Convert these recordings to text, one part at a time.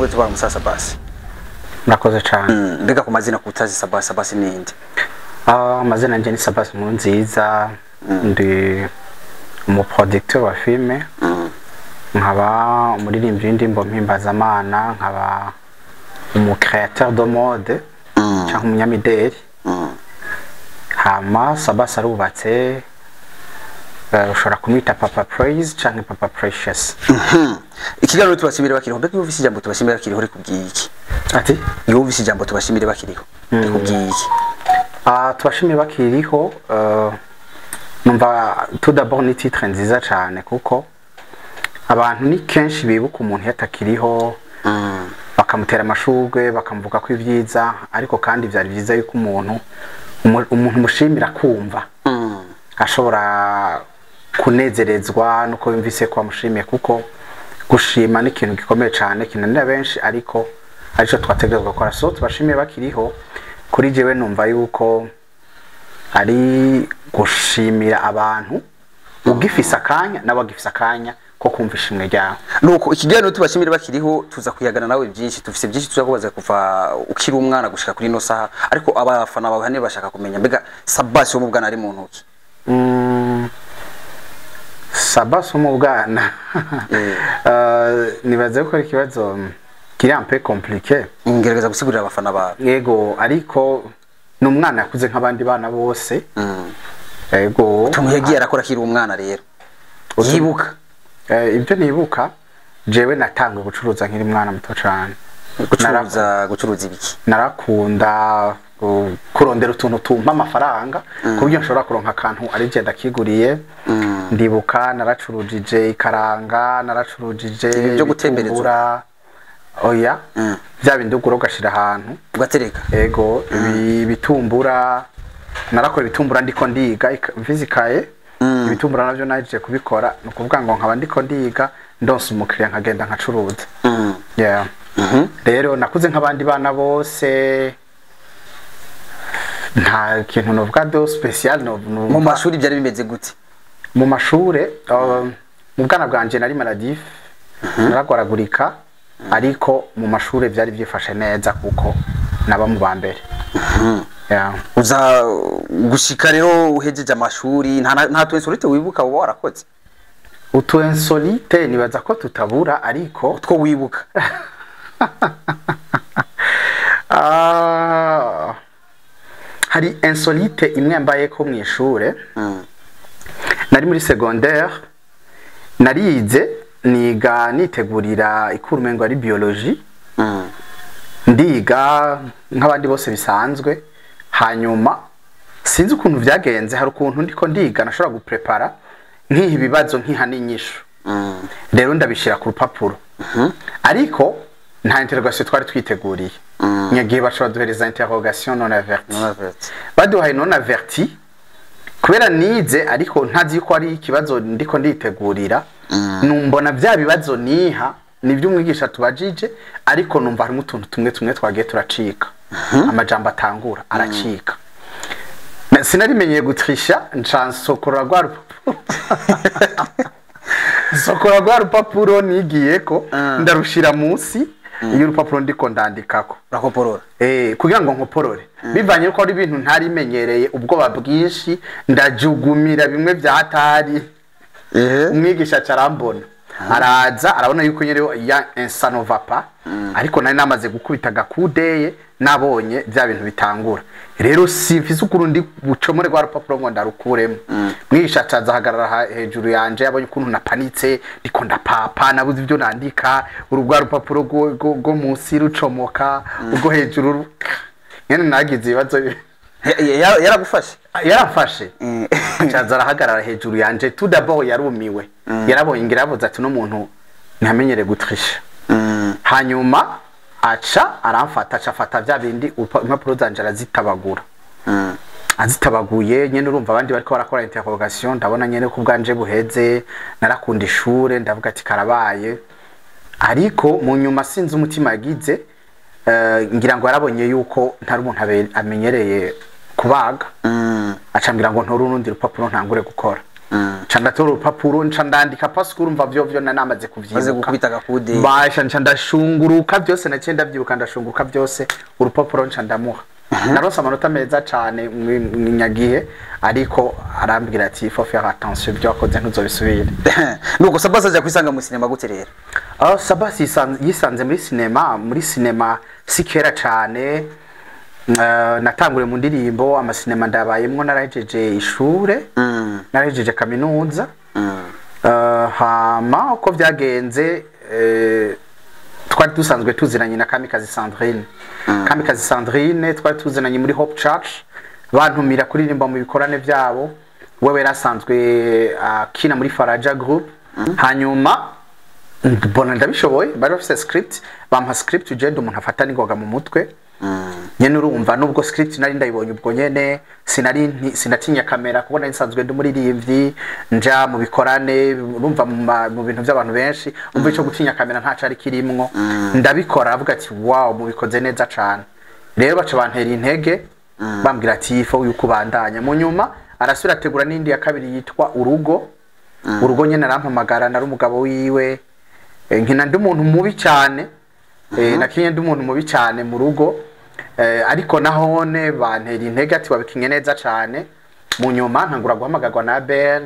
Dutangure tubara musasa basi. Murakoze cyane. Mbega ku mazina kutazi Sabasi, Sabasi ninde? Amazina nje ni Sabasi Nkurunziza, ndi umuproducteur wa filme, nkaba umuririmbyi w'indirimbo mpimbazamana, nkaba umucréateur de mode cyangwa umunyamideli. Hama Sabasi arubatse, ushobora kumwita Papa Praise canke Papa Precious. Ikiganiro Tubashimire Bakiriho, mbega iyo wumvise ijambo Tubashimire Bakiriho rikubwiye iki? Ati? Iyo wumvise ijambo Tubashimire Bakiriho rikubwiye iki? Tubashimire Bakiriho, numva tout d'abord ni titre nziza cyane, kuko abantu ni kenshi bibuka umuntu yatakiriho, bakamutera amashurwe, bakamuvuga ko ibyiza, ariko kandi byari byiza yuko umuntu mushimira kumva ashobora kunezerezwa nuko yumvise ko wamushimiye, kuko gushima ni ikintu gikomeye cyane kinanira benshi, ariko arico twategerezwa gukora. So Tubashimiye Bakiriho kuri jewe numva yuko ari gushimira abantu ugifise akanya n'abagifise akanya ko kumva ishimwe ryawe. Nuko ikiganiro Tubashimire Bakiriho tuza kuyagana nawe byinshi, tufise byinshi tuza kubaza kuva ukiri umwana gushika kuri ino saha, ariko abafana bawe hane bashaka kumenya mbega Sabasi wo mu bwana ari mu ntoki? Sabasi wo mu bwana, nibaze ko ari ikibazo kiri un peu compliqué. Ngerageza gusigurira abafana bawe. Yego, ariko ni umwana yakuze nk'abandi bana bose. Yego. Utuntu yagiye arakora akiri umwana rero yibuka? Ibyo nibuka, jewe natangwe gucuruza nkiri mwana muto cane. Gucuruza ibiki? Narakunda kurondera utuntu tumpa amafaranga, ku buryo nshobora kuronka akantu ari je ndakiguriye. Ndibuka naracurujije ikaranga, naracurujije Ibintu byo gutembereza? ibitumbura. Oya, bya bindi ugura ugashira ahantu. Ugatereka. Ego, ibi bitumbura narakora ibitumbura ndiko ndiga, mfise ikaye. Ibitumbura navyo naje kubikora, ni ukuvuga ngo nkaba ndiko ndiga, ndonse umukiriya nkagenda nkacuruza. Yeah. Rero nakuze nk'abandi bana bose, nta kintu novuga de spécial no Mu mashuri byari bimeze gute? Mu mashure, mu bwana bwanje nari maladif, naragwaragurika, ariko mu mashure byari byifashe neza kuko naba mu ba mbere. Yeah. Uza gushika rero uhejeje amashuri, nta tu insolite wibuka uba warakoze? Utu insolite nibaza ko tutabura, ariko utwo wibuka. Hari insolite imwe mbaye ko mu ishure. Nari muri secondaire, narize, niga nitegurira i cours umengo ari biologie. Ndiga nk'abandi bose bisanzwe, hanyuma sinzi ukuntu vyagenze, hari ukuntu ndiko ndiga nashobora guprepara nkiha ibibazo, nkiha n'inyishu. Rero ndabishira ku rupapuro, ariko nta interrogation twari twiteguriye. Nyagihe bashobora duhereza interrogation non averti. Baduhaye non averti, kubera nize ariko ntazi yuko ari ikibazo ndiko nditegurira, numbona bya bibazo niha nibyo umwigisha tubajije, ariko numva harimo utuntu tumwe tumwe twagiye turacika, amajambo atangura aracika. Sinarimenyeye gutrisha, nca nsokora rwa rupapuro, sokora rwa rupapuro nigiyeko, ndarushira munsi y'urupapuro ndiko ndandikako. Urakoporora? Kugira ngo nkoporore, bivanye yuko ari ibintu ntarimenyereye, ubwoba bwinshi, ndajugumira bimwe bya hatari. Umwigisha aca arambona, araza arabona yuko nyene ya ça ne va pas, ariko nari namaze gukubita agakudeye, nabonye bya bintu bitangura. Rero simfise ukuntu ndi bucomore rwa rupapuro ngo ndarukuremo. Mwigisha acaza ahagarara hejuru yanje, yabonye ukuntu napanitse, ndiko ndapapa, nabuze ibyo nandika, uru rwa rupapuro rwo munsi rucomoka, urwo hejuru nyene nagize ibibazo. Yaragufashe? Yaramfashe, acaza arahagarara hejuru yanje. Tout d'abord yarumiwe, yarabonye ngira yavuze ati: "N'umuntu ntamenyere gutrisha." Hanyuma aca aramfata, aca afata bya bindi, impapuro zanje arazitabagura. Azitabaguye nyene, urumva abandi bariko barakora interrogation, ndabona nyene ko ubwanje buheze. Narakunda ishure, ndavuga ati: "Karabaye." Ariko mu nyuma sinzi umutima yagize, ngira ngo yarabonye yuko ntari umuntu amenyereye kubaga, acambwira ngo ntore urundi rupapuro ntangure gukora. Nca ndatora urupapuro, nca ndandika parce que urumva vyo nanamaze kuvyibuka. Maze gukubita agakude. Basha, nca ndashunguruka byose, naciye ndavyibuka, ndashunguruka byose, urupapuro nca ndamuha. Naronse amanota meza cane mwinyagihe, ariko arambwira ati: "Faut faire attention, ibyo wakoze ntuzobisubire." Nuko Sabasi aja kwisanga mu sinema gute rero? Ah, Sabasi yisanze muri sinema si kera cane. Natanguriye mu ndirimbo, amasinema ndabayemwo narahejeje ishure, narahejeje kaminuza. Hama uko vyagenze, twari dusanzwe tuziranye na Kamikazi Sandrine. Kamikazi Sandrine twari tuziranye muri Hope Church, bantumira kuririmba mu bikorane vyabo. Wewe yarasanzwe akina muri Faraja Group. Hanyuma mbona ndabishoboye, bari bafise script, bampa script. Ugenda umuntu afata n'ingoga mu mutwe nyene, urumva nubwo script nari ndayibonye ubwo nyene, sinari sinatinya kamera kuko nari nsanzwe ndi umuririmbyi, nja mu bikorane, urumva mu bintu by'abantu benshi, umva ico gutinya kamera nta cari kirimwo. Ndabikora, avuga ati: "Wow, mubikoze neza cane." Rero baca bantera intege, bambwira ati: "Ifo yuko ubandanya." Mu nyuma arasubira ategura n'indi ya kabiri yitwa Urugo. Urugo nyene arampamagara, nari umugabo wiwe. Nkina ndi umuntu mubi cyane. Nakinye ndi umuntu mubi cyane mu rugo. Ariko nahone bantera intege ati: "Wabikinye neza cyane." Mu nyuma ntangura guhamagarwa na Abel,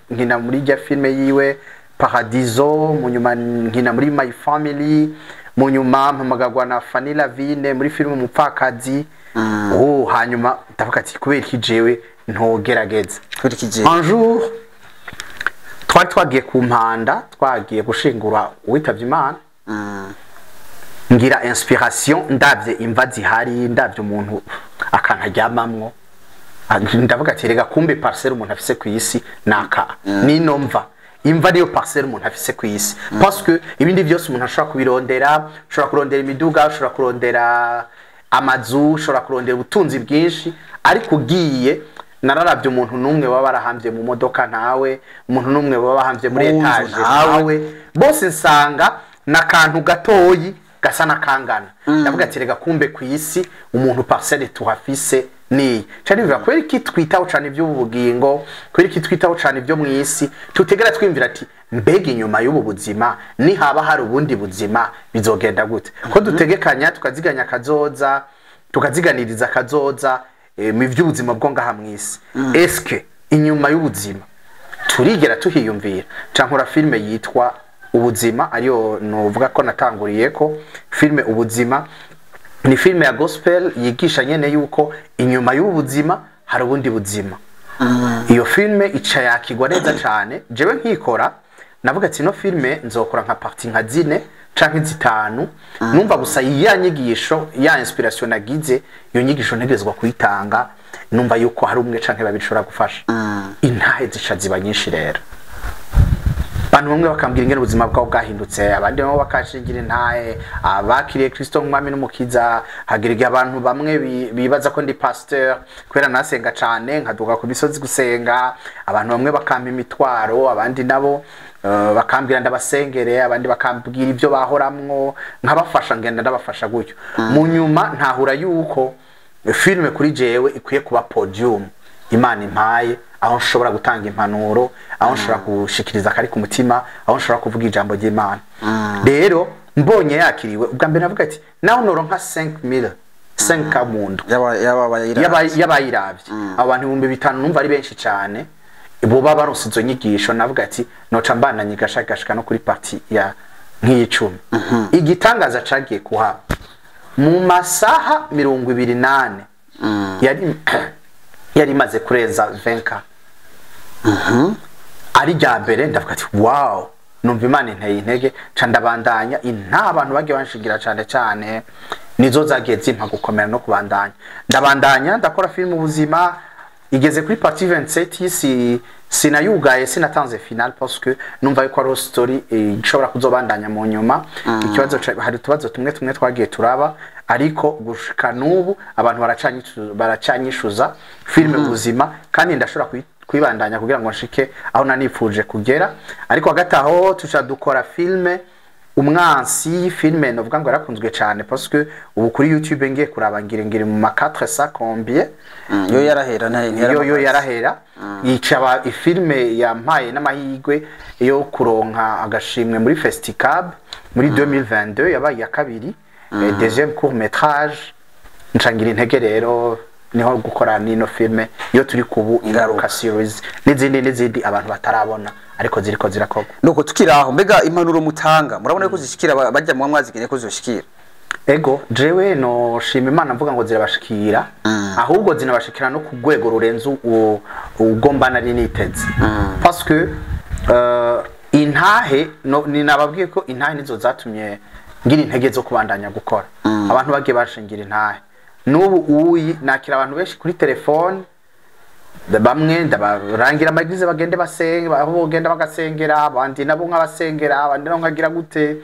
nkina muri rya filme yiwe Paradiso, mu nyuma nkina muri My Family, mu nyuma mpamagarwa na Fanny Lavine muri filme Umupfakazi. Oh, hanyuma ndavuga ati: "Kubera iki jewe ntogerageza?" Kubera iki jewe? Un jour twari twagiye ku mpanda, twagiye gushingura uwitavye Imana, ngira inspiration, ndavye imva zihari, ndavye umuntu akantu aryamamwo. Ah, ndavuga ati: "Rega kumbe parcelle umuntu afise ku isi naka nino mva, imva niyo parcelle umuntu afise ku isi." Parce que ibindi byose umuntu ashobora kubirondera, ushobora kurondera imiduga, ushobora kurondera amazu, ushobora kurondera ubutunzi bwinshi, ariko ugiye nararavye, umuntu n'umwe baba barahambye mu modoka ntawe, umuntu n'umwe baba bahambye muri Mu nzu étage ntawe. ntawe, bose nsanga n'akantu gatoyi gasa n'akangana. Ndavuga ati: "Rega kumbe ku isi umuntu parcelle tuhafise niyi." Ca nivuga: kubera iki twitaho cane iby'ubu bugingo? Kubera iki twitaho cane ibyo mu isi? Tutegera twiyumvira ati: "Mbega inyuma y'ubu buzima nihaba hari ubundi buzima, bizogenda gute?" Ko dutegekanya, tukaziganya akazoza, tukaziganiriza akazoza mu by'ubuzima bwo ngaha mu isi, eske inyuma y'ubuzima turigera tuhiyumvira? Cankora filime yitwa Ubuzima, ariyo nuvuga ko natanguriye ko filime Ubuzima ni filime ya gospel yigisha nyene yuko inyuma y'ubu buzima hari ubundi buzima. Iyo filime ica yakigwa neza cane. Jewe nkikora navuga ati: "No filime nzokora nka partie nka zine canke zitanu." Numva gusa ya nyigisho, ya inspiration nagize, iyo nyigisho ntegerezwa kuyitanga. Numva yuko hari umwe canke babiri ushobora gufasha. Intahe zica ziba nyinshi rero, abantu bamwe bakambwira ingene ubuzima bwabo bwahindutse, abandi nabo bakashingira intahe abakiriye Kristo nk'umwami n'umukiza. Hagira igihe abantu bamwe bibaza ko ndi pasteur kubera nasenga cane, nkaduga ku misozi gusenga. Abantu bamwe bakampa imitwaro, abandi nabo bakambwira ndabasengere, abandi bakambwira ibyo bahoramwo nkabafasha, ngenda ndabafasha gutyo. Mu nyuma ntahura yuko filime kuri jewe ikwiye kuba podium Imana impaye, aho nshobora gutanga impanuro, aho nshobora gushikiriza akari ku mutima, aho nshobora kuvuga ijambo ry'Imana. Rero mbonye yakiriwe ubwa mbere, navuga ati: "Naho noronka 5000, 5 mu ndwi yaba bayira y'abayiravye, abo bantu 5000, numva ari benshi cyane, boba baronse izo nyigisho." Navuga ati: "Noca mbandanye gashagashika no kuri partie ya nk'iyicumi." Igitangaza cagiye kuhaba, mu masaha 24 yari imaze kurenza 20K, ari rya mbere. Ndavuga ati: "Wow." Numva Imana inteye intege, ca ndabandanya. Inta abantu bagiye banshigira cane cane nizo zagiye zimpa gukomera no kubandanya. Ndabandanya, ndakora filime Ubuzima, igeze kuri partie 27. Sinayugaye, sinatanze final parce que numva yuko ari story ishobora kuzobandanya mu nyuma. Ikibazo hari utubazo tumwe tumwe twagiye turaba, ariko gushika n'ubu abantu baracanyishuza filime Ubuzima, kandi ndashobora kuyibandanya kugira ngo nshike aho nanifuje kugera. Ariko hagati aho tuca dukora filme. Umwansi, filme novuga ngo yarakunzwe cyane, parce que ubu kuri YouTube ngiye kuraba ngire ngire mu ma 400 combien. Yo yarahera nta Yo yarahera, yicaba ifilme yampaye n'amahirwe yo kuronka agashimwe muri Festicab muri 2022, yabaye iya kabiri, deuxième court métrage. Ncangira intege rero niho gukora nino filme iyo turi kubu, Ingaruka series, n'izindi n'izindi abantu batarabona ariko ziriko zirakorwa. Nuko tukiri aho, mbega impanuro mutanga murabona ko zishikira bajya mu mwazigene ko zoshikira? Ego, jewe no shima Imana mvuga ngo zirabashikira, ahubwo zinabashikira no ku rwego rurenze ubwo mba nari niteze, parce que intahe no, ni nababwiye ko intahe nizo zatumye ngira intege zo kubandanya gukora. Abantu bagiye bashingira intahe, n'ubu uyi nakira abantu benshi kuri telefone, bamwe ndabarangira ama églises bagende basenga, aho bogenda bagasengera, abandi nabo nk'abasengera, abandi nabo nkagira gute,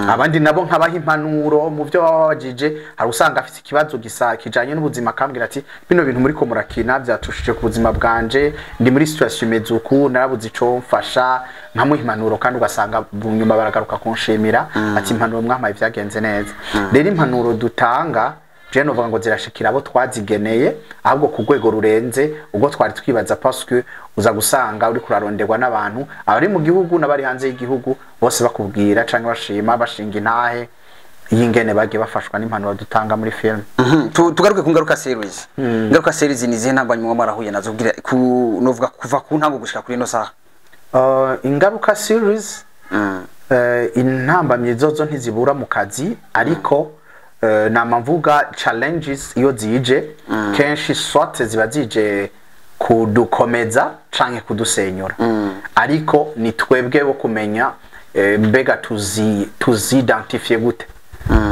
abandi nabo nkabaha impanuro mu byo baba babajije. Hari usanga afite ikibazo gisa kijanye n'ubuzima, akambwira ati: "Bino bintu muri ko murakina byatushije ku buzima bwanje, ndi muri situation imeze uku, narabuze ico mfasha." Nkamuha impanuro kandi ugasanga mu nyuma baragaruka kunshimira ati: "Impanuro mwampaye vyagenze neza." Rero impanuro dutanga, je novuga ngo zirashikira abo twazigeneye, ahubwo ku rwego rurenze ubwo twari twibaza, parce que uza gusanga uri kuraronderwa n'abantu abari mu gihugu n'abari hanze y'igihugu, bose bakubwira canke bashima, bashinga intahe y'ingene bagiye bafashwa n'impanuro dutanga muri film. Tugaruke ku Ngaruka series. Ngaruka series ni izihe ntambamyi mwa mwarahuye nazo kugira ku novuga kuva ku ntango gushika kuri ino saha? Ingaruka series, intambamyi zozo ntizibura mu kazi, ariko nama mvuga challenges iyo zije kenshi soit ziba zije kudukomeza canke kudusenyura, ariko ni twebwe bo kumenya mbega tuzi identifier gute,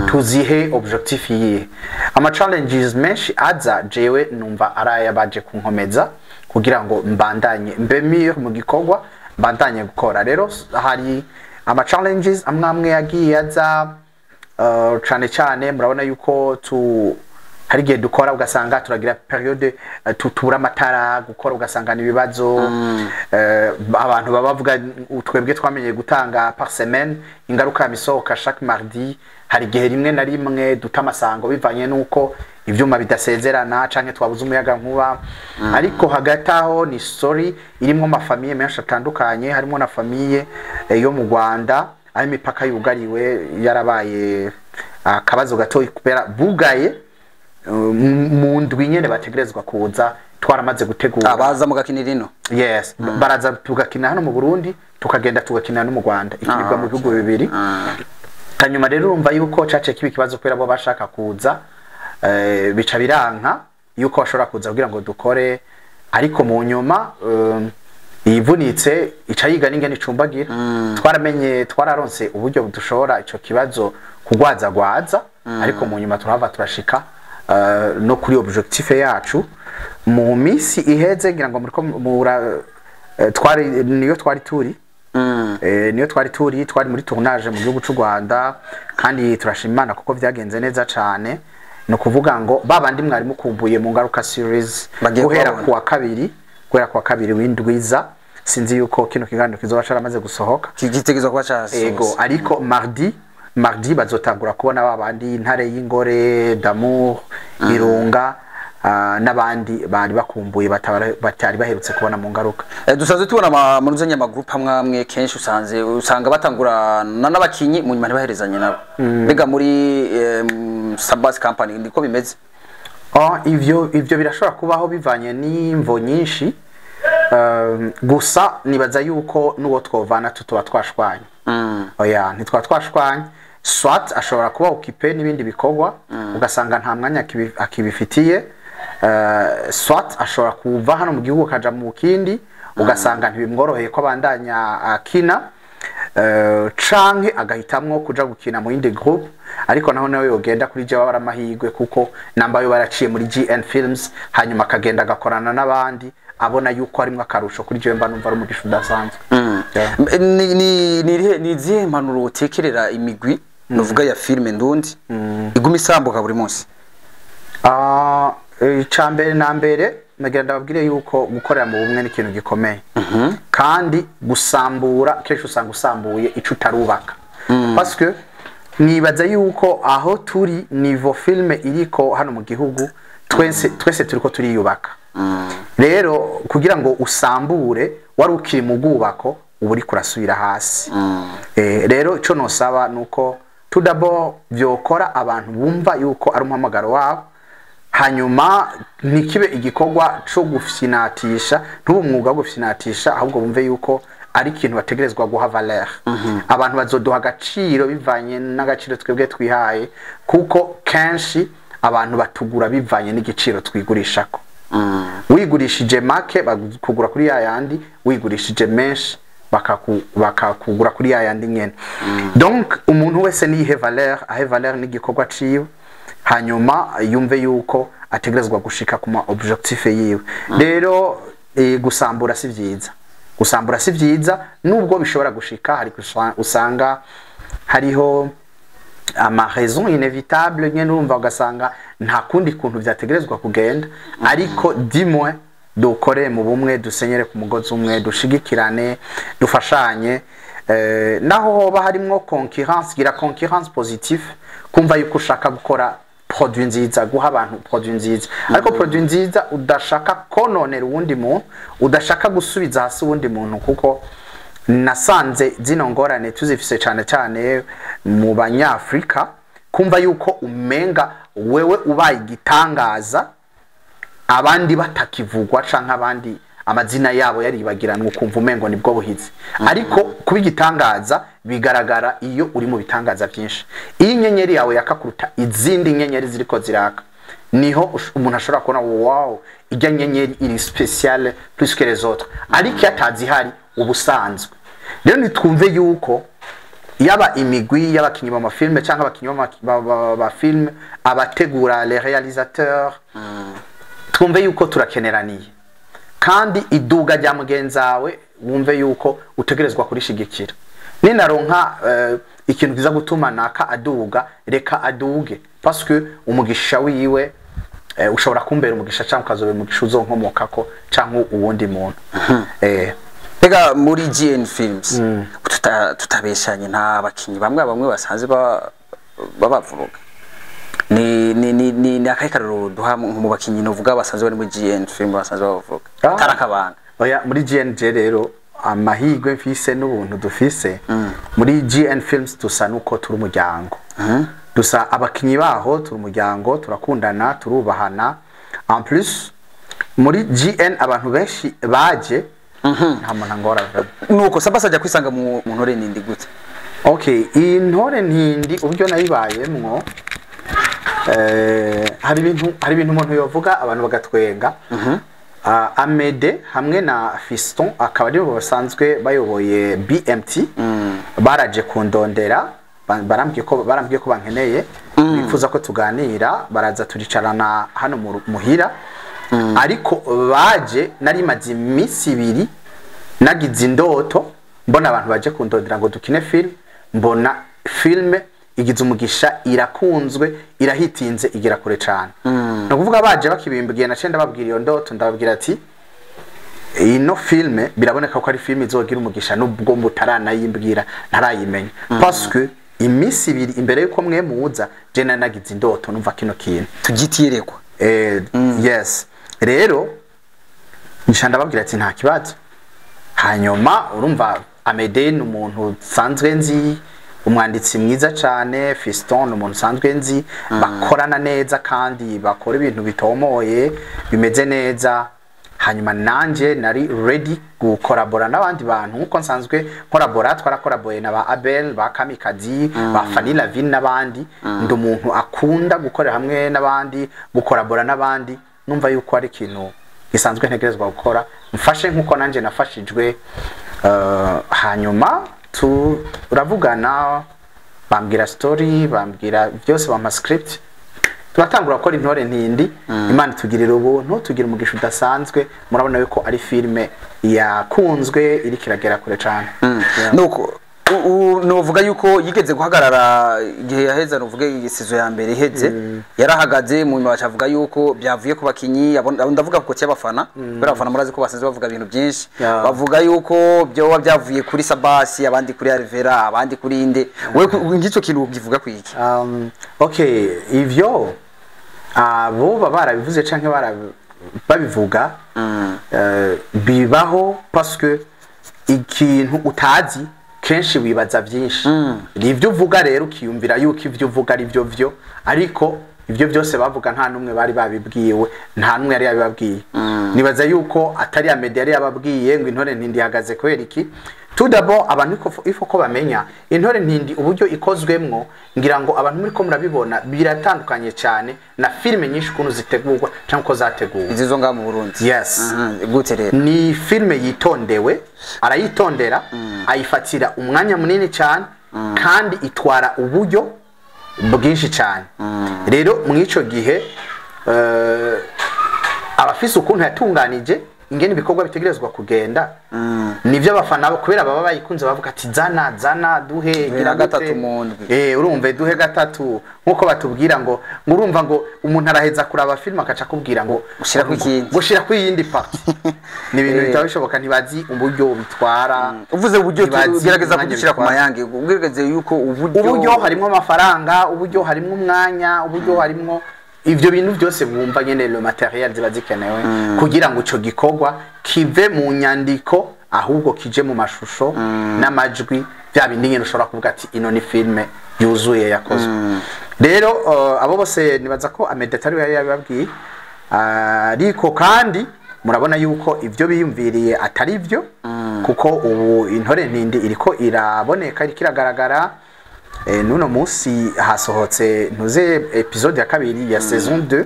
tuzihe objectif yihe. Ama challenges menshi aza, jewe numva ari ayabaje kunkomeza kugira ngo mbandanye mbe mûr mu gikorwa, mbandanye gukora. Rero hari ama challenges amwe amwe yagiye aza, cane cane murabona yuko tu hari igihe dukora ugasanga turagira période tutubura amatara, gukora ugasanga ni ibibazo. Abantu baba bavuga twebwe twamenye gutanga par semaine, Ingaruka misohoka chaque mardi. Hari igihe rimwe na rimwe duta amasango bivanye nuko ivyuma bidasezerana canke twabuze umuyaga nkuba. Ariko hagati aho ni story irimwo ama familles menshi atandukanye, harimo na famille yo mu Rwanda aho imipaka yugariwe, yarabaye akabazo gato kubera bugaye mu ndwi nyene bategerezwa kuza twaramaze gutegura. Abaza mugakinira ino? Yes, baraza tugakina hano mu Burundi, tukagenda tugakina no mu Rwanda, ikinirwa mu bihugu bibiri. Hanyuma rero urumva yuko cace kiba ikibazo kubera bo bashaka kuza, bica biranka yuko bashobora kuza kugira ngo dukore. Ariko mu nyuma iyivunitse ica yiga n'ingene icumbagira. Twaramenye, twararonse uburyo dushobora ico kibazo kugwazagwaza, ariko mu nyuma turahava turashika no kuri objectif yacu. Mu minsi iheze ngira ngo muriko mura twari niyo twari turi niyo twari muri tournage mu gihugu c'u Rwanda, kandi turashima Imana kuko vyagenze neza cane. Ni ukuvuga ngo babandi mwari mukumbuye mu Ngaruka series bagiye guhera kubabona. Kuwa kabiri, guhera kuwa kabiri w'indwiza, sinzi yuko kino kiganiro kizoba caramaze gusohoka. Kigitegezwa kuba casohotse. Ego, ariko mardi bazotangura kubona babandi Intare y'Ingore, Damour, Irunga, n'abandi bari bakumbuye batari baherutse kubona mu Ngaruka. Dusanzwe tubona muri ama groupe amwe amwe, kenshi usanga batangurana n'abakinyi, mu nyuma ntibaherezanye nabo. Mbega muri Sabas Company niko bimeze? Ah, ivyo birashobora kubaho bivanye n'imvo nyinshi. Gusa nibaza yuko n'uwo twovana tutuba twashwanye. Oya, ntitwa twashwanye. Soit ashobora kuba occupé n'ibindi bikorwa, ugasanga nta mwanya akibifitiye. Soit ashobora kuva hano mu gihugu akaja mu kindi, ugasanga ntibimworoheye ko abandanya akina, canke agahitamwo kuja gukina mu yindi groupe. Ariko naho nawe yogenda kuri jewe aba amahirwe, kuko namba yo baraciye muri GN Films, hanyuma akagenda agakorana n'abandi, abona yuko harimwo akarusho, kuri jewe mba numva ari umugisha udasanzwe. Yeah. Ni izihe mpanuro utekerera imigwi nuvuga ya filime ndundi iguma isambuka buri munsi? Ah, icya mbere na mbere nagira ndababwire yuko gukorera mu bumwe ni ikintu gikomeye, kandi gusambura kenshi usanga usambuye ico utarubaka. Parce que nibaza yuko aho turi, niveau film iriko hano mu gihugu, twese twese turiko turiyubaka. Rero kugira ngo usambure wari ukiri mu bwubako, uba uriko urasubira hasi. Rero ico nosaba nuko tout d'abord vyokora abantu bumva yuko ari umuhamagaro wabo, hanyuma ntikibe igikorwa co gufyinatisha, ntube umwuga wo gufyinatisha, ahubwo bumve yuko ari ikintu bategerezwa guha valeur. Abantu bazoduha agaciro bivanye n'agaciro twebwe twihaye, kuko kenshi abantu batugura bivanye n'igiciro twigurishako. Wigurishije make bakugura kuri ya yandi, wigurishije menshi bakakugura kuri ya yandi nyene. Donc umuntu wese niyihe valeur, ahe valeur n'igikorwa ciwe, hanyuma yumve yuko ategerezwa gushika ku ma objectif yiwe. Rero gusambura si vyiza, gusambura si vyiza, nubwo bishobora gushika. Hari usanga hariho ama raison inévitable nyene, urumva ugasanga nta kundi kuntu vyategerezwa kugenda. Ariko dimwe dukore mu bumwe, dusenyere ku mugozi umwe, dushigikirane, dufashanye. Naho hoba harimwo concurrence, gira concurrence positive, kumva yuko ushaka gukora produit nziza, guha abantu produit nziza, ariko produit nziza udashaka kononera uwundi muntu, udashaka gusubiza hasi uwundi muntu. Kuko nasanze zino ngorane tuzifise cane cane mu Banyafrika, kumva yuko umenga wewe ubaye igitangaza, abandi batakivugwa canke abandi amazina yabo yaribagiranwa, ukumva umengo nibwo buhizi. Ariko kuba igitangaza bigaragara iyo uri mu bitangaza byinshi. Iyo inyenyeri yawe yaka kuruta izindi nyenyeri ziriko ziraka, niho umuntu ashobora kubona: "Wow, ijya nyenyeri iri spéciale plus que les autres." Ariko iyo atazihari, ubusanzwe. Rero nitwumve yuko yaba imigwi y'abakinyi b'amafilme cyangwa abakinyi ba film, abategura, les réalisateurs, twumve yuko turakeneraniye, kandi iduga rya mugenzawe wumve yuko utegerezwa kurishigikira. Ninaronka ikintu kiza gutuma naka aduga, reka aduge, parce que umugisha wiwe ushobora kumbera umugisha cyangwa ukazobera umugisha uzonkomokako cyangwa uwundi muntu. Rega muri GN Films, tutabeshanye, nta bakinyi bamwe bamwe basanze babavuruga. Ni akahe karorero duha mu bakinyi novuga basanzwe bari muri GN Film basanzwe babavuga? Tarakabanga. Oya, muri GNJ rero, amahirwe mfise n'ubuntu dufise muri GN Films, dusa nuko turi umuryango. Dusa abakinyi baho turi umuryango, turakundana, turubahana. En plus muri GN abantu benshi baje, nta muntu angora vraiment. Nuko Sabasi ajya kwisanga mu Ntore Ntindi gute? Okay, iyi Ntore Ntindi uburyo nayibayemwo, hari ibintu umuntu yovuga abantu bagatwenga. Amede hamwe na Fiston, akaba aribo basanzwe bayoboye BMT, baraje kundondera, barambwiye ko bankeneye, bifuza ko tuganira. Baraza turicarana hano muhira. Ariko baje nari maze iminsi 2 nagize indoto, mbona abantu baje kundondera ngo dukine film, mbona film igize umugisha, irakunzwe, irahitinze, igera kure cane. Ni ukuvuga baje bakibimbwiye, naciye ndababwira iyo ndoto, ndababwira ati: "Ino filme biraboneka ko ari filme izogira umugisha, nubwo mutaranayimbwira, ntarayimenya, parce que iminsi 2 imbere yuko mwe muza, je nanagize indoto numva kino kintu." Tugitiyerekwa. Yes, rero nca ndababwira ati: "Nta kibazo." Hanyuma urumva Amede ni umuntu nsanzwe nzi, umwanditsi mwiza cyane. Fiston ni umuntu nsanzwe nzi, bakorana neza kandi bakora ibintu bitomoye, bimeze neza. Hanyuma nanje nari ready gukorabora n'abandi bantu nkuko nsanzwe nkorabora. Twarakoraboye na ba Abel, ba Kamikazi, ba Fanny Lavine n'abandi. Ndi umuntu akunda gukorera hamwe n'abandi, gukorabora n'abandi. Numva yuko ari ikintu gisanzwe ntegerezwa gukora, mfashe nkuko nanje nafashijwe. Hanyuma turavugana, bambwira story, bambwira byose, bampa script, turatangura gukora Intore Ntindi. Imana itugirira ubuntu, tugira umugisha udasanzwe. Murabona yuko ari filime yakunzwe, iriko iragera kure cane. Yeah. Nuko Novuga yuko yigeze guhagarara igihe yaheza, novuge iyi saison ya mbere iheze yarahagaze, mu nyuma bacavuga yuko byavuye ku bakinyi. Ndavuga ku cy'abafana, kubera abafana murazi ko basanzwe bavuga ibintu byinshi. Bavuga yuko byoba byavuye kuri Sabasi, abandi kuri Alvera, abandi kuri inde. Wewe ngicyo kintu ukivuga ku iki? Okay, ivyo abo baba barabivuze canke babivuga, bibaho, parce que ikintu utazi kenshi wibaza byinshi. Nivyo uvuga rero, ukiyumvira yuko ivyo uvuga ari byo vyo, ariko ivyo byose bavuga nta numwe bari babibwiwe, nta numwe yari yabibabwiye. Nibaza yuko atari ya media yari yababwiye ngo Intore Ntindi ihagaze kubera iki. Tout d'abord, abantu ifo ko bamenya Intore Ntindi uburyo ikozwemwo, ngira ngo abantu muri ko murabibona, biratandukanye cyane na filime nyinshi ukuntu zitegurwa cyangwa uko zateguwe. Izi zo ngaha mu Burundi? Yes. Gute rero? Ni filime yitondewe, arayitondera, ayifatira umwanya munini cyane, kandi itwara uburyo bwinshi cyane. Rero mu ico gihe abafise ukuntu yatunganije ingene ibikorwa bitegerezwa kugenda, nivyo abafana kubera baba bayikunze bavuga ati: "Zana, zana, duhe gira gatatu gute." Mu ndwi. Urumve, duhe gatatu, nkuko batubwira ngo urumva ngo umuntu araheza kuraba filime akaca akubwira ngo Ushirako ikindi. Ngo shira iyindi partie. Ni ibintu bitaba bishoboka, ntibazi uburyo bitwara. Uvuze uburyo, Ntibazi gerageza umwanya kudushyira ku bitwara. mayange, ugerageze yuko uburyo Uburyo harimo amafaranga, uburyo harimo umwanya, uburyo harimo ivyo bintu byose bwumva nyene, le matériel ziba zikenewe kugira ngo ico gikorwa kive mu nyandiko ahubwo kije mu mashusho n'amajwi, bya bindi nyene ushobora kuvuga ati ino ni filme yuzuye yakozwe. Rero abo bose nibaza ko Amede atari we yari yabibabwiye, ariko kandi murabona yuko ivyo biyumviriye atari byo, kuko ubu Intore Ntindi iriko iraboneka, iriko iragaragara. Nuno munsi hasohotse ntuze épisode ya kabiri ya saison 2.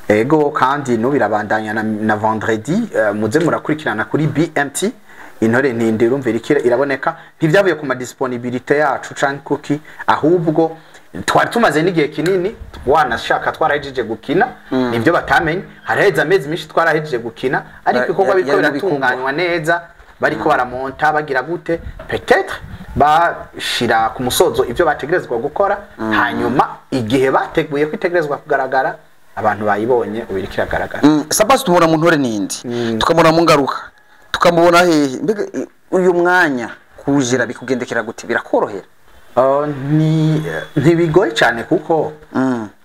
Ego, kandi n'ubu irabandanya na vendredi, muze murakurikirana kuri BMT Intore Ntindi. Urumva iriko iraboneka, ntivyavuye ku ma disponibilité yacu canke kuki, ahubwo twari tumaze n'igihe kinini, wanashaka twarahejeje gukina. Nibyo batamenye, haraheze amezi menshi twarahejeje gukina, ariko ibikorwa biriko yari mu bikorwa. biratunganywa neza, bariko baramonta, bagira gute, peut-être bashira ku musozo ivyo bategerezwa gukora, hanyuma igihe bateguye ko itegerezwa kugaragara, abantu bayibonye, ubu iriko iragaragara. Sabasi tumubona mu Ntore Nindi, tukamubona mu Ngaruka, tukamubona hehe. Mbega uyu mwanya kujira bikugendekera gute? Birakorohera? Ntibigoye cyane, kuko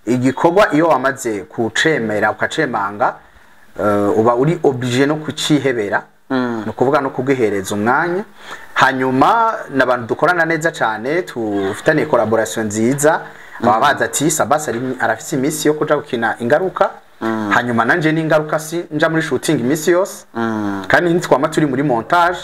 igikorwa iyo wamaze kucemera ukacemanga, uba uri obligé no kucihebera, ni ukuvuga no kugihereza umwanya. Hanyuma n'abantu dukorana neza cyane, tufitaniye collaboration nziza, baba bazi ati Sabasi arafise iminsi yo kuja gukina Ingaruka, hanyuma nanje n'Ingaruka si nja muri shooting iminsi yose, kandi ntitwama turi muri montage.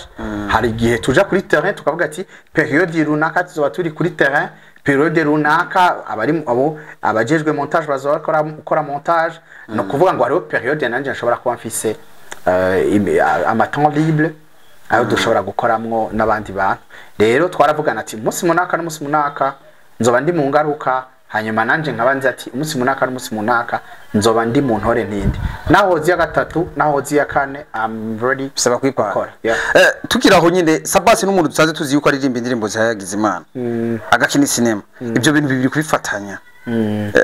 Hari igihe tuja kuri terrain, tukavuga ati période runaka tuzoba turi kuri terrain, période runaka abari abo abajejwe montage bazoba bakora gukora montage. No kuvuga ngo hariho période nanje nshobora kuba mfise ama temps libre ayo dushobora gukoramwo n'abandi bantu. Rero twaravugana ati umunsi munaka n'umunsi munaka nzoba ndi mu Ngaruka, hanyuma nanje nkaba nzi ati umunsi munaka n'umunsi munaka nzoba ndi mu Ntore Ntindi, naho ziya gatatu, naho ziya kane, I'm ready Bisaba kwipanga. gukora. Yeah. Tukiri aho nyine, Sabasi n'umuntu dusanzwe tuzi yuko aririmba indirimbo zihayagiza Imana, agakina sinema. Ibyo bintu bibiri kubifatanya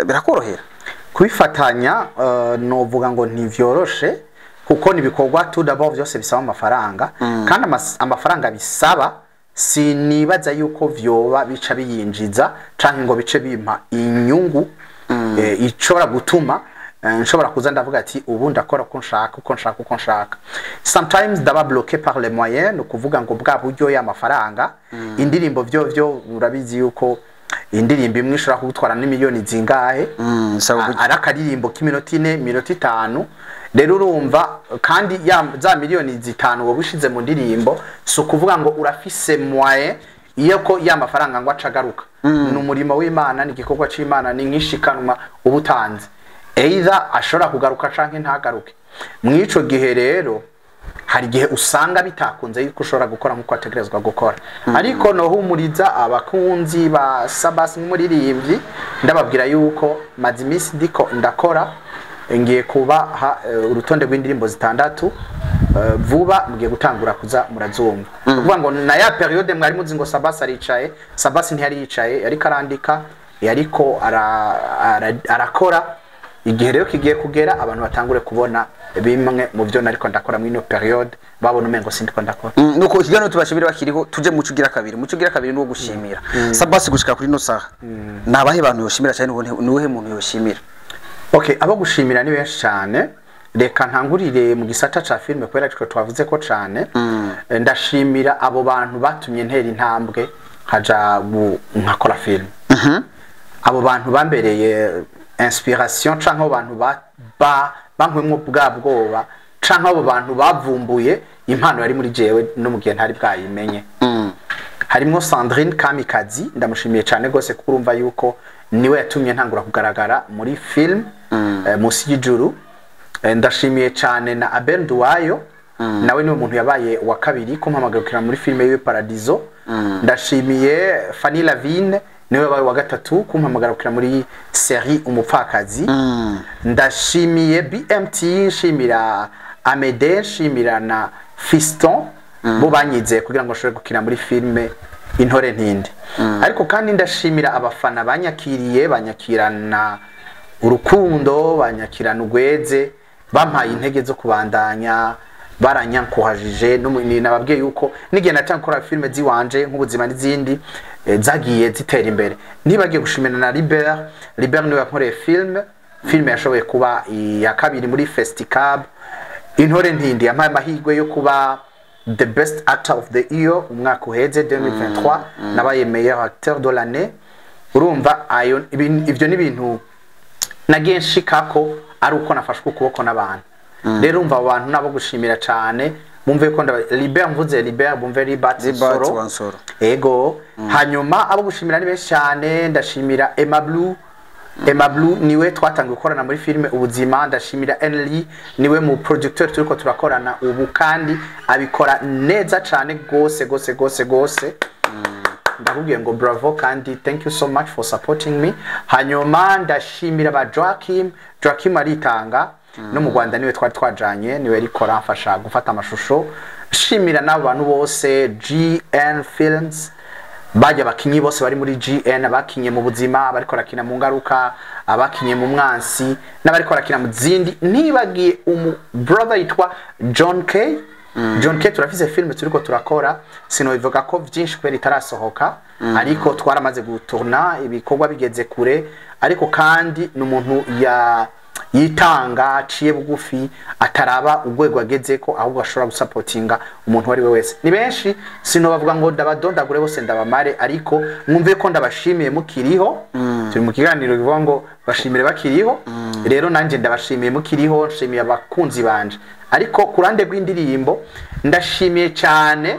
birakorohera? Kubifatanya, novuga ngo ntivyoroshe, kuko nibikorwa tout d'abord byose bisaba amafaranga, kandi amafaranga bisaba sinibaza yuko vyoba bica biyinjiza canke ngo bice bimpa inyungu ishobora gutuma nshobora kuza ndavuga ati ubu ndakora uko nshaka, uko nshaka, uko nshaka. Sometimes ndaba bloqué par les moyens, ni ukuvuga ngo bwa buryo y'amafaranga. Indirimbo vyo urabizi yuko indirimbo imwe ishobora kugutwara n'imiliyoni zingahe. Bisaba uburyo. Ari akaririmbo k'iminota 4, minota 5. Rero urumva kandi ya za miliyoni 5 wowe ushize mu ndirimbo, si ukuvuga ngo urafise moyen iyo ko ya mafaranga ngo acagaruka. Ni umurimo w'Imana, ni igikorwa c'Imana, ni nk'ishikanwa uba utanze, either ashobora kugaruka canke ntagaruke. Mw'ico gihe rero hari igihe usanga bitakunze yuko ushobora gukora nk'uko ategerezwa gukora, ariko nohumuriza abakunzi ba Sabasi nk'umuririmbyi, ndababwira yuko maze iminsi ndiko ndakora, ngiye kubaha urutonde rw'indirimbo zitandatu. Vuba mugiye gutangura kuza murazumva. Kuvuga ngo na ya période mwari muzi ngo Sabasi aricaye, Sabasi ntiyari yicaye, yariko arandika, yariko arakora. Igihe rero kigiye kugera abantu batangure kubona bimwe mu byo nariko ndakora muri ino période babona umengo sindiko ndakora. Nuko ikiganiro tubashimira bakiriho, tuje mu cugira kabiri. Mu cugira kabiri nuwo gushimira. Sabasi gushika kuri no saha, nabahe bantu yoshimira cyane? Nuhe muntu yoshimira? Okay, abo gushimira ni benshi cyane. Reka ntangurire mu gisata ca filme kubera twe twavuze ko cyane. Ndashimira abo bantu batumye ntera intambwe nkaja nkakora filme, abo bantu bambereye inspiration, canke abo bantu bankwemwo bwa bwoba, canke abo bantu bavumbuye impano yari muri jewe no mu gihe ntari bwayimenye. Harimwo Sandrine Kamikazi, ndamushimiye cyane gose kuko urumva yuko niwe yatumye ntangura kugaragara muri film Musi y'Ijuru. Ndashimiye cyane na Abel Nduwayo, nawe niwe muntu yabaye wa kabiri kumpamagarukira muri filime yiwe Paradiso. Ndashimiye Fanny Lavine, niwe yabaye wa gatatu kumpamagarukira muri série Umupfakazi. Ndashimiye BMT, nshimira Amede, nshimira na Fiston, bo banyizeye kugira ngo nshobore gukina muri filime Intore Ntindi. Ariko kandi ndashimira abafana banyakiriye, banyakirana urukundo, banyakirana ugweze, bampaye intege zo kubandanya, baranyankuhajije. Nababwiye yuko n'igihe natanga gukora filime ziwanje nk'Ubuzima n'izindi, zagiye zitera imbere. Nibagiye gushimira na Libert. Libert niwe yankoreye filme yashoboye kuba iya kabiri muri Festicab. Intore Ntindi yampaye amahirwe yo kuba the best actor of the year umwaka uheze 2023, nabaye meilleur acteur de l'année. Urumva ayo ivyo ni ibintu nagiye nshikako ari uko nafashwe ukuboko n'abantu. Rero umva, abo bantu nabo gushimira cyane, bumve ko Libert, mvuze Libert bumve Libert. Libert. Nsoro. Wansoro. Ego. Hanyuma abo gushimira ni benshi cyane. Ndashimira Emma Blue. Emma Blue niwe twatangiye gukorana muri filime Ubuzima. Ndashimira Enly, niwe mu producteur turiko turakorana ubu kandi abikora neza cyane gose gose gose gose. Ndakubwiye ngo bravo kandi thank you so much for supporting me. Hanyuma ndashimira ba Joachim. Joachim aritanga no mu Rwanda, niwe twari twajanye, niwe ariko aramfasha gufata amashusho. Shimira n'abo bantu bose, GN Films, bajya abakinyi bose bari muri GN, abakinye mu Buzima, abariko barakina mu Ngaruka, abakinye mu Mwansi n'abariko barakina mu zindi. Nibagiye umu brother yitwa John K. John K, turafise filme turiko turakora, sinobivuga ko vyinshi kubera itarasohoka, ariko twaramaze gutourna, ibikorwa bigeze kure. Ariko kandi ni umuntu ya yitanga, aciye bugufi, ataraba urwego agezeko, ahubwo ashobora gusapotinga umuntu uwo ari we wese. Ni benshi, sinobavuga ngo ndabadondagure bose ndabamare, ariko mwumve ko ndabashimiye mukiriho. Turi mu kiganiro bivuga ngo bashimire bakiriho. Rero nanjye ndabashimiye mukiriho, nshimiye abakunzi banje. Ariko ku ruhande rw'indirimbo ndashimiye cyane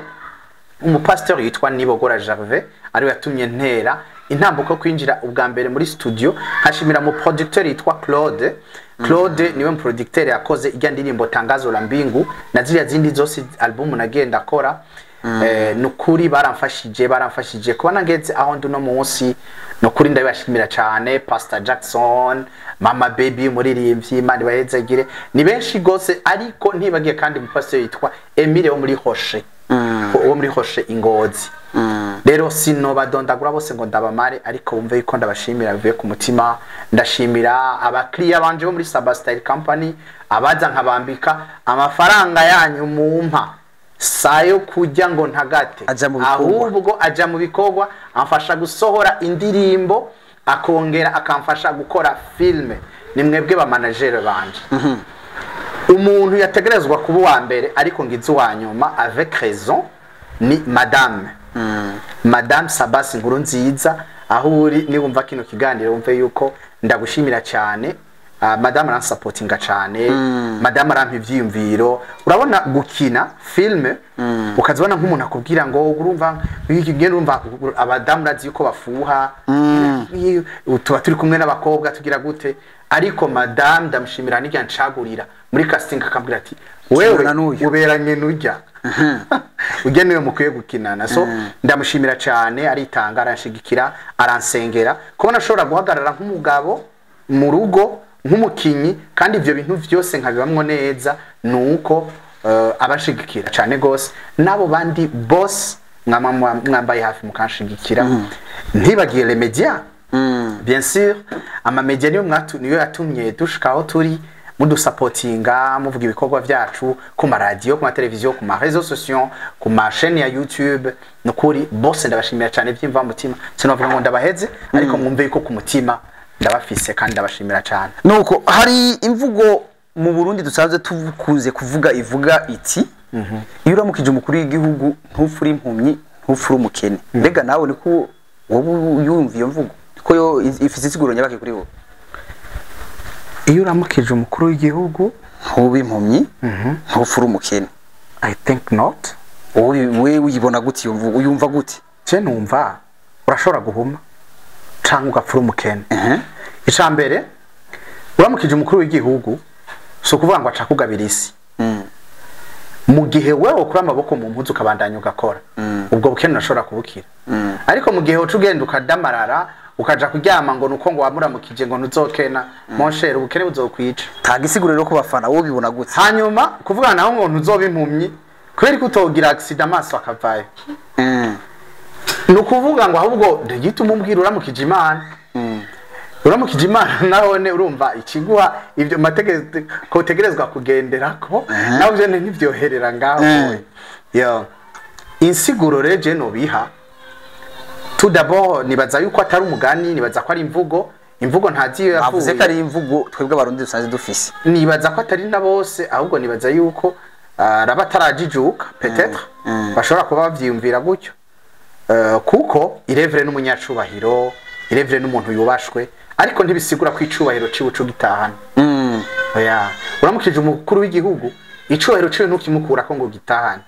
umupasitori yitwa Nibogora Gervais, ariwe yatumye ntera intambuko yo kwinjira ubwa mbere muri studio. Nkashimira mu producteur yitwa Claude. Claude niwe mu producteur yakoze ijya ndirimbo Tangazo la Mbingu na ziriya zindi zose album nagiye ndakora. Nukuri baramfashije kuba nageze aho ndi uno munsi. Nukuri ndabibashimira cyane. Pastor Jackson, Mama Baby umuririmbyi, Imana ibahezagire, ni benshi gose. Ariko ntibagiye kandi umupasitori yitwa Emile wo muri Hoshe, wo muri Hoshe Ingozi. Rero sinobadondagura bose ngo ndabamare, ariko wumve yuko ndabashimira bivuye ku mutima. Ndashimira abakiriya banje bo muri Sabastyle Company, abaza nkabambika. Amafaranga yanyu mumpa sayo kujya ngo ntagate. Aja mu bikorwa. Ahubwo aja mu bikorwa, amfasha gusohora indirimbo, akongera akamfasha gukora filme. Ni mwebwe ba manager banje. Umuntu yategerezwa kuba uwa mbere ariko ngize uwa nyuma avec raison ni madame Sabasi Nkuru Nziza. Aho uri niwumva kino kiganiro wumve yuko ndagushimira cyane. Madame aransapotinga cyane, madame arampa ivyiyumviro. Urabona gukina filme ukazibona nk'umuntu akubwira ngo urumva iki genda, urumva abadamu urazi yuko bafuha, tuba turi kumwe n'abakobwa tugira gute, ariko madame ndamushimira n'igihe ancagurira muri casting akambwira ati wewe Kinana n'uyu. uberanye n'ujya ujya, niwe mukwiye gukinana. So ndamushimira cyane, aritanga, aranshigikira, aransengera kubona ashobora guhagarara nk'umugabo mu rugo, nk'umukinyi, kandi ibyo bintu byose nkabibamwo neza. Nuko abashigikira cyane gose, nabo bandi boss mwambaye hafi mukanshigikira. Ntibagiye les médias, bien sûr, ama media niyo niyo yatumye dushika aho turi, mudusapotinga, muvuga ibikorwa vyacu ku maradiyo, ku mateleviziyo, ku ma réseaux sociaux, ku ma chaîne ya YouTube. Nukuri bose ndabashimira cyane byimva mutima. Sinavuga ngo ndabaheze, ariko mwumve yuko ku mutima ndabafise kandi ndabashimira cyane. Nuko hari imvugo mu Burundi dusanzwe tukunze kuvuga, ivuga iti: "Iyo uramukije umukuru w'igihugu ntupfure impumyi, ntupfure umukene." Mbega nawe niko wowe yumva iyo mvugo, ko yo ifise insiguro nyabaki kuri wowe? Iyo uramukije umukuru w'igihugu ntube impumyi, ntupfure umukene. I think not. Wowe we uyibona gute iyo mvugo, uyumva gute? Je numva urashobora guhuma canke ugapfura umukene. Ica mbere, uramukije umukuru w'igihugu si ukuvuga ngo aca kugabira isi. Mu gihe wewe ukura amaboko mu mpuzu ukabandanya ugakora, ubwo bukene urashobora kubukira. Ariko mu gihe uca ugenda ukadamarara, ukaja kuryama ngo nuko ngo wamuramukije ngo ntuzokena, mon cher, ubukene buzokwica. Tanga isiguro rero ku bafana, wowe ubibona gute? Hanyuma kuvuga naho ngo ntuzoba impumyi, kubera ko utogira accident amaso akavayo, ni ukuvuga ngo ahubwo ntigituma umbwira uramukije Imana. Uramukije Imana nahone urumva ikiguha ibyo mategeko utegerezwa kugenderako, nawe byo ntibyoherera ngaho. Yo insiguro rero je nobiha, tout d'abord nibaza yuko atari umugani, nibaza ko ari imvugo. Imvugo ntazi iyo Bavuze ko yavuye. ari imvugo twebwe Abarundi dusanzwe dufise. Nibaza ko atari na bose, ahubwo nibaza yuko araba atarajijuka, peut-être bashobora kuba bavyiyumvira gutyo. Kuko irevure n'umunyacubahiro, irevure n'umuntu yubashwe, ariko ntibisigura ko icubahiro ciwe uca ugitahana. Oya, uramukije umukuru w'igihugu, icubahiro ciwe ntukimukurako ngo gitahane.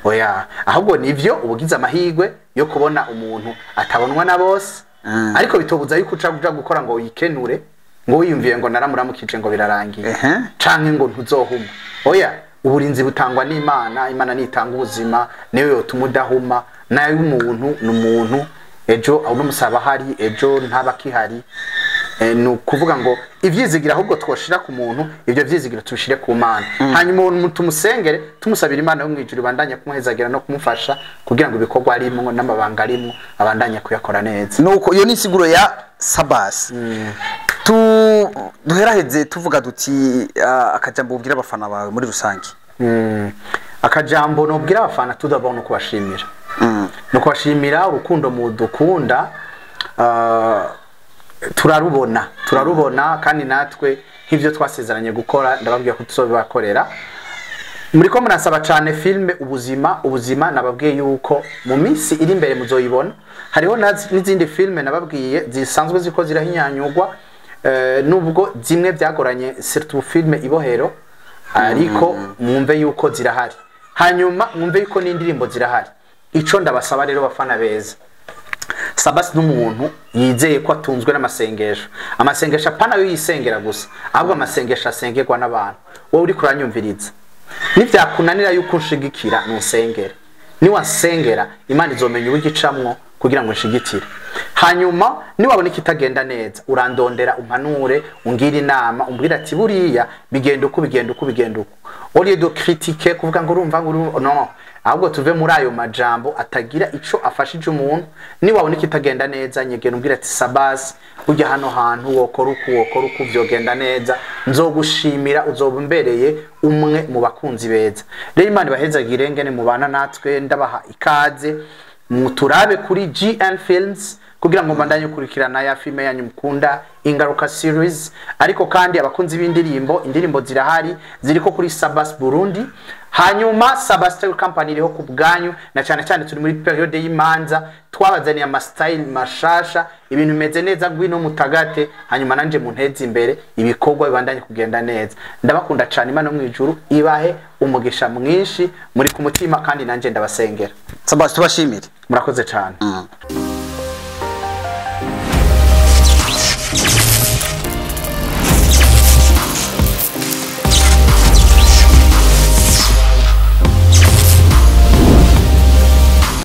Oya, ahubwo nivyo ubugize amahirwe yo kubona umuntu atabonwa na bose, ariko bitobuza yuko uca uja gukora ngo wikenure, ngo wiyumviye ngo naramuramukije ngo birarangiye, canke ngo ntuzohuma. Oya, uburinzi butangwa n'Imana. Imana nitanga ubuzima, niyo yotuma udahuma. Nayo umuntu ni umuntu, ejo uno musaba ahari, ejo ntaba akihari. Ni ukuvuga ngo ivyizigiro ahubwo twoshira ku muntu, ivyo vyizigiro tubishire ku Mana, hanyuma umuntu tumusengere, tumusabira Imana yo mwijuru ibandanye kumuhezagira no kumufasha kugira ngo ibikorwa arimwo n'amabanga arimwo abandanye kuyakora neza. Nuko iyo ni insiguro ya Sabasi. Tu duheraheze tuvuga duti akajambo ubwira abafana bawe muri rusange. Akajambo nobwira abafana, tout d'abord no kubashimira, no kubashimira urukundo mudukunda. Turarubona, turarubona, kandi natwe nk'ivyo twasezeranye gukora ndababwiye ko tuzobibakorera. Muriko murasaba cane filme Ubuzima. Ubuzima nababwiye yuko mu minsi iri imbere muzoyibona. Hariho n'izindi filme nababwiye zisanzwe ziko zirahinyanyurwa, nubwo zimwe byagoranye, surtout filme Ibohero, ariko mwumve yuko zirahari. Hanyuma mwumve yuko n'indirimbo zirahari. Ico ndabasaba rero, bafana beza, Sabasi n'umuntu yizeye ko atunzwe n'amasengesho. Amasengesho apana yo yisengera gusa, ahubwo amasengesho asengerwa n'abantu. Wowe uri kuranyumviriza, nivyakunanira yuko unshigikira, nusengere. Niwansengera, Imana izomenya uburyo icamwo kugira ngo nshigikire. Hanyuma niwabona ikitagenda neza, urandondera, umpanure, ungire inama, umbwire ati: "Buriya bigenda uku, bigenda uku, bigenda uku," au lieu de critiquer, kuvuga ngo urumva ngo no. Ahubwo tuve muri ayo majambo atagira ico afashije umuntu. Niwabona ikitagenda neza, nyegera umbwire ati: "Sabasi, burya hano hantu wokora uku, wokora uku, vyogenda neza." Nzogushimira, uzoba umbereye umwe mu bakunzi beza. Rero Imana ibahezagire ngene mubana natwe. Ndabaha ikaze muturabe kuri GN Films kugira ngo mbandanye kurikirana ya filme yanyu mukunda, Ingaruka series. Ariko kandi abakunzi b'indirimbo, indirimbo zirahari, ziriko kuri Sabas Burundi. Hanyuma Sabas Style Company iriho ku bwanyu, na cyane cyane turi muri période y'imanza, twabazaniye ama style mashasha, ibintu bimeze neza. Ngwino mutagate, hanyuma nanje munteze imbere, ibikorwa bibandanye kugenda neza. Ndabakunda cyane, Imana mu ijuru ibahe umugisha mwinshi. Muri ku mutima kandi nanje ndabasengera. Sabasi, tubashimire. Murakoze cyane.